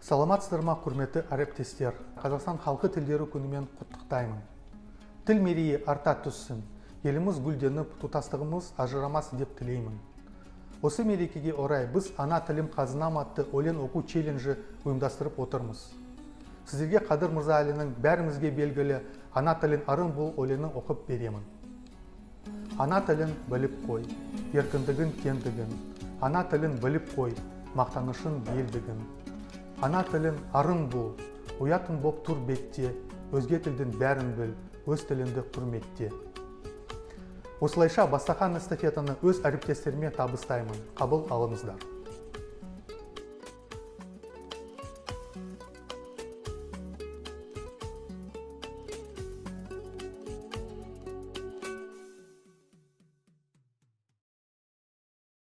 Саламатсыздар ма, құрметті әріптестер! Қазақстан халқы тілдері күнімен құттықтаймын. Тіл мерейі арта түссін, еліміз гүлденіп, тұтастығымыз ажырамас деп тілеймін. Осы мерекеге орай біз «Ана тілім қазынам» атты өлең оқу челленджі ұйымдастырып отырмыз. Сіздерге Қадыр Мырза бәрімізге белгілі «Ана тілің арың бол» өлеңін оқып беремін. Ана тілін біліп қой, еркіндігін, кеңдігін. Ана тілін біліп қой, мақтанышың, елдігін. Ана тілің арың бол, ұятың боп тұр бетте. Өзге тілдің бәрін біл, өз тіліңді құрметте. Осылайша бастаған эстафетаны өз әріптестеріме табыстаймын. Қабыл алыңыздар.